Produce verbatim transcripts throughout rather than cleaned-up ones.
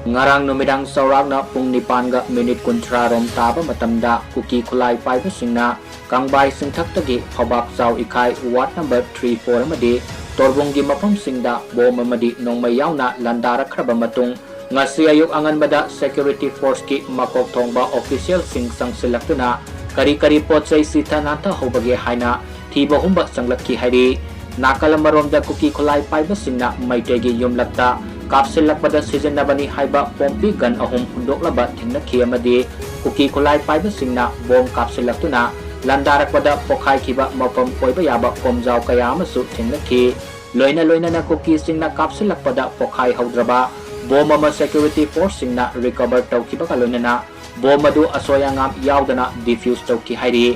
ꯉꯔꯥꯡ ꯅꯨꯃꯤꯗꯥꯡ ꯆꯥꯎꯔꯥꯛꯅ ꯄꯨꯡ ꯅꯤꯄꯥꯟꯒ ꯃꯤꯅꯤꯠ ꯀꯨꯟꯊ꯭ꯔꯥ ꯔꯣꯝ ꯇꯥꯕ ꯃꯇꯝꯗ ꯀꯨꯀꯤ ꯈꯨꯠꯂꯥꯏ ꯄꯥꯏꯕꯁꯤꯡꯅ ꯀꯪꯕꯥꯏ ꯆꯤꯡꯊꯛꯇꯒꯤ ꯐꯧꯕꯥꯛ ꯆꯥꯎ ꯏꯈꯥꯏ ꯋꯥꯔꯗ ꯅꯝꯕꯔ ꯊ꯭ꯔꯤ ꯐꯣꯔ ꯑꯃꯗꯤ ꯇꯣꯔꯕꯨꯡꯒꯤ ꯃꯐꯝꯁꯤꯡꯗ ꯕꯣꯝ ꯑꯃꯗꯤ ꯅꯣꯡꯃꯩ ꯌꯥꯎꯅ ꯂꯥꯟꯗꯥꯔꯛꯈ꯭ꯔꯕ ꯃꯇꯨꯡ, ꯉꯁꯤ ꯑꯌꯨꯛ ꯑꯉꯟꯕꯗ security forceꯀꯤ ꯃꯀꯣꯛ ꯊꯣꯡꯕ officialꯁꯤꯡ ꯆꯪꯁꯤꯜꯂꯛꯇꯨꯅ ꯀꯔꯤ ꯀꯔꯤ ꯄꯣꯠ ꯆꯩ ꯆꯤꯊ ꯅꯥꯟꯊꯍꯧꯕꯒꯦ ꯍꯥꯏꯅ ꯊꯤꯕ ꯍꯨꯝꯕ ꯆꯪꯂꯛꯈꯤ ꯍꯥꯏꯔꯤ꯫ ꯅꯥꯀꯜ ꯑꯃꯔꯣꯝꯗ ꯀꯨꯀꯤ ꯈꯨꯠꯂꯥꯏ ꯄꯥꯏꯕꯁꯤꯡꯅ ꯃꯩꯇꯩꯒꯤ ꯌꯨꯝꯂꯛꯇ ꯀꯥꯞꯁꯤꯜꯂꯛꯄꯗ ꯁꯤꯖꯤꯟꯅꯕꯅꯤ ꯍꯥꯏꯕ ꯄꯣꯝꯄꯤ ꯒꯟ ꯑꯍꯨꯝ ꯍꯨꯟꯗꯣꯛꯂꯕ ꯊꯦꯡꯅꯈꯤ ꯑꯃꯗꯤ ꯀꯨꯀꯤ ꯈꯨꯠꯂꯥꯏ ꯄꯥꯏꯕꯁꯤꯡꯅ ꯕꯣꯝ ꯀꯥꯞꯁꯤꯜꯂꯛꯇꯨꯅ ꯂꯥꯟꯗꯥꯔꯛꯄꯗ ꯄꯣꯈꯥꯏꯈꯤꯕ ꯃꯐꯝ ꯑꯣꯏꯕ ꯌꯥꯕ ꯀꯣꯝꯖꯥꯎ ꯀꯌꯥ ꯑꯃꯁꯨ ꯊꯦꯡꯅꯈꯤ꯫ ꯂꯣꯏꯅ ꯂꯣꯏꯅꯅ ꯀꯨꯀꯤꯁꯤꯡꯅ ꯀꯥꯞꯁꯤꯜꯂꯛꯄꯗ ꯄꯣꯈꯥꯏꯍꯧꯗ꯭ꯔꯕ ꯕꯣꯝ ꯑꯃ security forceꯁꯤꯡꯅ recover ꯇꯧꯈꯤꯕꯒ ꯂꯣꯏꯅꯅ ꯕꯣꯝ ꯑꯗꯨ ꯑꯁꯣꯏ ꯑꯉꯥꯝ ꯌꯥꯎꯗꯅ defuse ꯇꯧꯈꯤ ꯍꯥꯏꯔꯤ꯫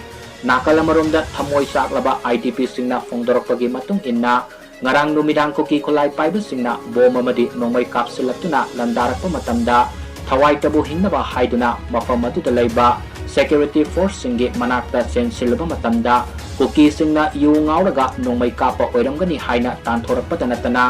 ꯅꯥꯀꯜ ꯑꯃꯔꯣꯝꯗ ꯊꯃꯣꯏ ꯆꯥꯛꯂꯕ IDPꯁꯤꯡꯅ ꯐꯣꯡꯗꯣꯔꯛꯄꯒꯤ ꯃꯇꯨꯡ ꯏꯟꯅ, ꯉꯔꯥꯡ ꯅꯨꯃꯤꯗꯥꯡ ꯀꯨꯀꯤ ꯈꯨꯠꯂꯥꯏ ꯄꯥꯏꯕꯁꯤꯡꯅ ꯕꯣꯝ ꯑꯃꯗꯤ ꯅꯣꯡꯃꯩ ꯀꯥꯞꯁꯤꯜꯂꯛꯇꯨꯅ ꯂꯥꯟꯗꯥꯔꯛꯄ ꯃꯇꯝꯗ ꯊꯋꯥꯏꯇꯕꯨ ꯍꯤꯡꯅꯕ ꯍꯥꯏꯗꯨꯅ ꯃꯐꯝ ꯑꯗꯨꯗ ꯂꯩꯕ security forceꯁꯤꯡꯒꯤ ꯃꯅꯥꯛꯇ ꯆꯦꯟꯁꯤꯜꯂꯨꯕ ꯃꯇꯝꯗ ꯀꯨꯀꯤꯁꯤꯡꯅ ꯌꯨ ꯉꯥꯎꯔꯒ ꯅꯣꯡꯃꯩ ꯀꯥꯞꯄ ꯑꯣꯏꯔꯝꯒꯅꯤ ꯍꯥꯏꯅ ꯇꯥꯟꯊꯣꯔꯛꯄꯗ ꯅꯠꯇꯅ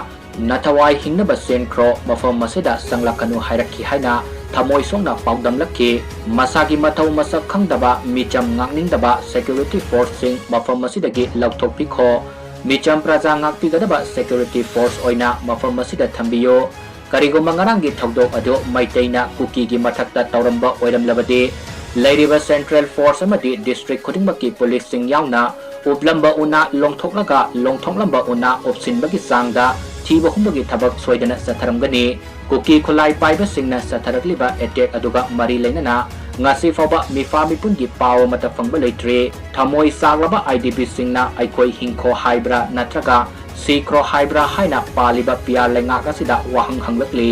ꯅꯊꯋꯥꯏ ꯍꯤꯡꯅꯕ ꯆꯦꯟꯈ꯭ꯔꯣ, ꯃꯐꯝ ꯑꯁꯤꯗ ꯆꯪꯂꯛꯀꯅꯨ ꯍꯥꯏꯔꯛꯈꯤ ꯍꯥꯏꯅ ꯊꯃꯣꯏ ꯁꯣꯛꯅ ꯄꯥꯎꯗꯝꯂꯛꯈꯤ꯫ ꯃꯁꯥꯒꯤ ꯃꯊꯧ ꯃꯁꯛ ꯈꯪꯗꯕ ꯃꯤꯆꯝ ꯉꯥꯛꯅꯤꯡꯗꯕ security forceꯁꯤꯡ ꯃꯐꯝ ꯑꯁꯤꯗꯒꯤ ꯂꯧꯊꯣꯛꯄꯤꯈꯣ꯫ ꯃꯤꯆꯝ ꯄ꯭ꯔꯖꯥ ꯉꯥꯛꯄꯤꯒꯗꯕ security force ꯑꯣꯏꯅ ꯃꯐꯝ ꯑꯁꯤꯗ ꯊꯝꯕꯤꯌꯨ꯫ ꯀꯔꯤꯒꯨꯝꯕ ꯉꯔꯥꯡꯒꯤ ꯊꯧꯗꯣꯛ ꯑꯗꯨ ꯃꯩꯇꯩꯅ ꯀꯨꯀꯤꯒꯤ ꯃꯊꯛꯇ ꯇꯧꯔꯝꯕ ꯑꯣꯏꯔꯝꯂꯕꯗꯤ, ꯂꯩꯔꯤꯕ central force ꯑꯃꯗꯤ district ꯈꯨꯗꯤꯡꯃꯛꯀꯤ policeꯁꯤꯡ ꯌꯥꯎꯅ ꯎꯞꯂꯝꯕ ꯎꯅꯥ ꯂꯣꯡꯊꯣꯛꯂꯒ ꯂꯣꯡꯊꯣꯛꯂꯝꯕ ꯎꯅꯥ ꯎꯞꯁꯤꯟꯕꯒꯤ ꯆꯥꯡꯗ ꯊꯤꯕ ꯍꯨꯝꯕꯒꯤ ꯊꯕꯛ ꯁꯣꯏꯗꯅ ꯆꯠꯊꯔꯝꯒꯅꯤ꯫ ꯀꯨꯀꯤ ꯈꯨꯠꯂꯥꯏ ꯄꯥꯏꯕꯁꯤꯡꯅ ꯆꯠꯊꯔꯛꯂꯤꯕ attack ꯑꯗꯨꯒ ꯃꯔꯤ ꯂꯩꯅꯅ ꯉꯁꯤ ꯐꯥꯎꯕ ꯃꯤꯐꯥ ꯃꯤꯄꯨꯟꯒꯤ ꯄꯥꯎ ꯑꯃꯠꯇ ꯐꯪꯕ ꯂꯩꯇ꯭ꯔꯤ꯫ ꯊꯃꯣꯏ ꯆꯥꯛꯂꯕ IDPꯁꯤꯡꯅ ꯑꯩꯈꯣꯏ ꯍꯤꯡꯈꯣ ꯍꯥꯏꯕ꯭ꯔꯥ ꯅꯠꯇ꯭ꯔꯒ ꯁꯤꯈ꯭ꯔꯣ ꯍꯥꯏꯕ꯭ꯔꯥ ꯍꯥꯏꯅ ꯄꯥꯜꯂꯤꯕ ꯄꯤꯌꯥꯔ ꯂꯩꯉꯥꯛ ꯑꯁꯤꯗ ꯋꯥꯍꯪ ꯍꯪꯂꯛꯂꯤ꯫